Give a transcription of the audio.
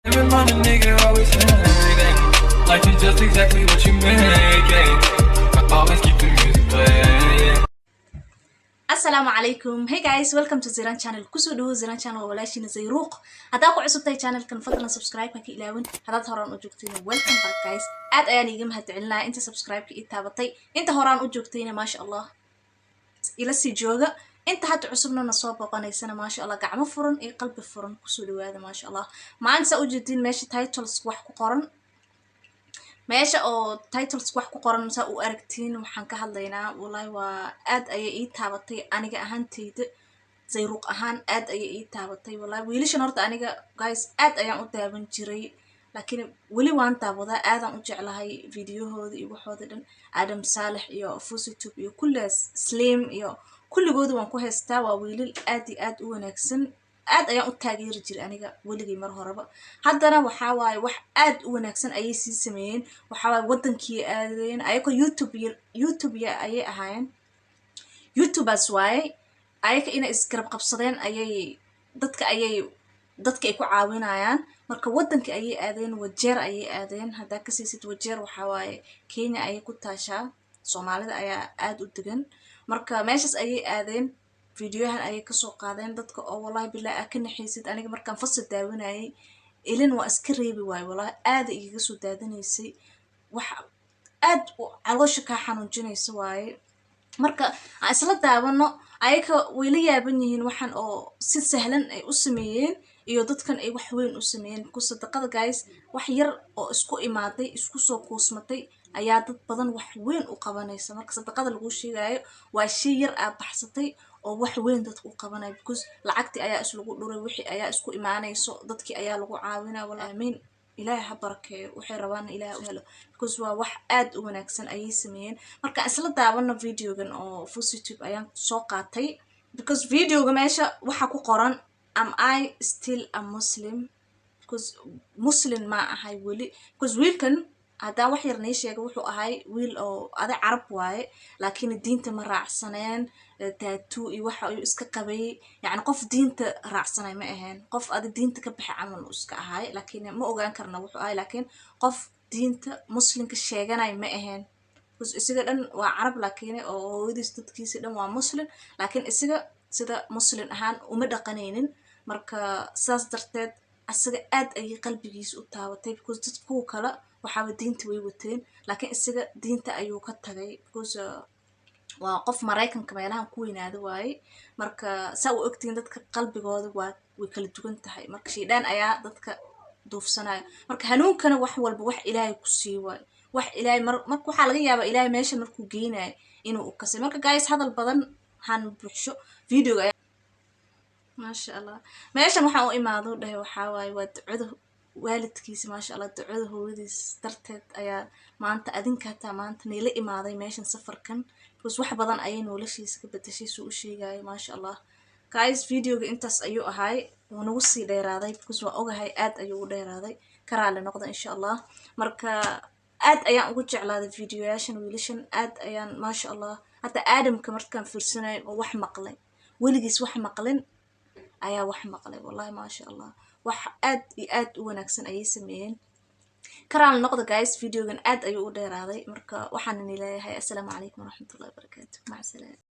Remind a nigga always hating. Life is just exactly what you make it. I always keep the music playing. Asalaamu calaykum. Hey guys, welcome to Ziran Channel. Kusoo dhawo Ziran Channel, walaashiina Zayruuq. Haddaa ku cusub tahay channelkan, fadlan subscribe-ka ka ilaawin. Haddaad horaan u joogtayna, welcome back, guys. Aad ayaan iiga mahadcelinaya inta subscribe-ka ii taabatay. Inta horaan u joogtayna, maasha Allah, ila sii jooga. Inta hadda cusubna na soo booqanaysana, maasha Allah, gacmo furan iyo qalbi furan kusoo dhawaada, maasha Allah. Maanta saa ujeedin meesha titles wax ku qoran, meesha oo titles wax ku qoran saa u aragtiin, waxaan ka hadlaynaa, wallahi waa aad ayay ii taabatay aniga ahaanteyda, Zayruuq ahaan aad ayay ii taabatay wallahi. Wiilashan horta aniga, guys, aad ayaan u daawan jiray, laakiin weli waan daawadaa, aadaan u jeclahay videohooda iyo waxooda dhan. Adam Saalex iyo Fusitube iyo kulligaas, Slim iyo kulligooda waan ku haystaa. Waa wiilal aad iyo aad u wanaagsan, aad ayaan u taageeri jiray aniga weligay mar horeba. Haddana waxaa waaye wax aad u wanaagsan ayay sii sameeyeen. Waxaa waaye waddankii aadeen ayagoo YouTube YouTube ya ayay ahaayeen, YouTubers waaye. Ayaga inay isgarab qabsadeen ayay dadka ay ku caawinayaan. Marka waddankii ayay aadeen, Wajeer ayay aadeen. Haddaa ka siisid, Wajeer waxaa waaye Kenya ayay ku taashaa, Soomaalida ayaa aad u degan. Marka meeshaas ayay aadeen, videoyahan ayay kasoo qaadeen dadka oo wallahi bilaa aa ka naxaysid. Aniga markaan fasal daawanayay, ilin waa iska reebi waayo, wallahi aada igaga soo daadanaysay. Wax aad u caloosha kaa xanuujinaysa waaye. Marka aan isla daawano. Ayaga way la yaaban yihiin waxan oo si sahlan ay u sameeyeen iyo dadkan ay wax weyn u sameeyeen ku sadaqada. Guys, wax yar oo isku imaaday, isku soo kuusmatay ayaa dad badan wax weyn u qabanaysa. Marka sadaqada lagu sheegayo waa shay yar aa baxsatay oo wax weyn dadka u qabanayo, because lacagtii ayaa islagu dhuray, wixii ayaa isku imaanayso, dadkii ayaa lagu caawinaya. Wala aamiin, Ilaahay ha barakeeyo, waxay rabaana Ilaahay u helo, because waa wax aad u wanaagsan ayay sameeyeen. Marka isla daawano videogan oo Fusitube ayaan soo qaatay, because videoga meesha waxaa ku qoran "Am I still a Muslim?" Because Muslim ma ahay weli, because wiilkan haddaan wax yar nii sheega, wuxuu ahay wiil oo aday Carab waaye, laakiin diinta ma raacsaneen. Tattoo iyo waxa ayuu iska qabay, yacni qof diinta raacsanay ma ahayn, qof adi diinta ka baxay camal uu iska ahay, laakiin ma ogaan karna wuxuu ahay, laakiin qof diinta Muslimka sheeganay ma ahayn, because isaga dhan waa Carab, laakiin oo hooyadiis dadkiisa dhan waa Muslim, laakiin isaga sida Muslim ahaan uma dhaqanaynin. Marka sidaas darteed asaga aad ayay qalbigiisa u taabatay, because dad kuwa kale waxaaba diinta way wateen, laakiin isaga diinta ayuu ka tagay, because waa qof Maraykanka meelahan ku weynaada waaye. Marka saa u ogtihiin, dadka qalbigooda waa way kala duwan tahay. Marka shaydaan ayaa dadka duufsanayo. Marka hanuunkana wax walba wax Ilaahay ku sii waayo, wax Ilaahay mar marka waxaa laga yaabaa Ilaahay meesha markuu geynayo inuu u kasay. Marka guys, hadal badan han buuxsho videoga ayaa. Maasha Allah, meeshan waxaan u imaado dhahay waxaa waaye waa ducada waalidkiisa. Maasha Allah, ducada hooyadiis darteed ayaa maanta adinka hataa maanta niila imaaday meeshan safarkan, because wax badan ayay noloshiisa ka bedeshay, suu u sheegayo, maasha Allah. Guys, videoga intaas ayuu ahay, wuu nagu sii dheeraaday because waa ogahay aad ayuu u dheeraaday, ka raali noqda insha Allah. Marka aad ayaan ugu jeclaaday videoyaashan wiilashan, aad ayaan, maasha Allah. Hataa Aadamka markaan fiirsanayo oo wax maqlay, weligiis wax maqlin ayaa wax maqlay, wallahi maasha Allah, wax aad iyo aad u wanaagsan ayay sameeyeen. Karaal noqda guys, videogan aad ayuu u dheeraaday. Marka waxaan ini leeyahay assalaamu calaykum waraxmatullahi wabarakaatu, maca salaama.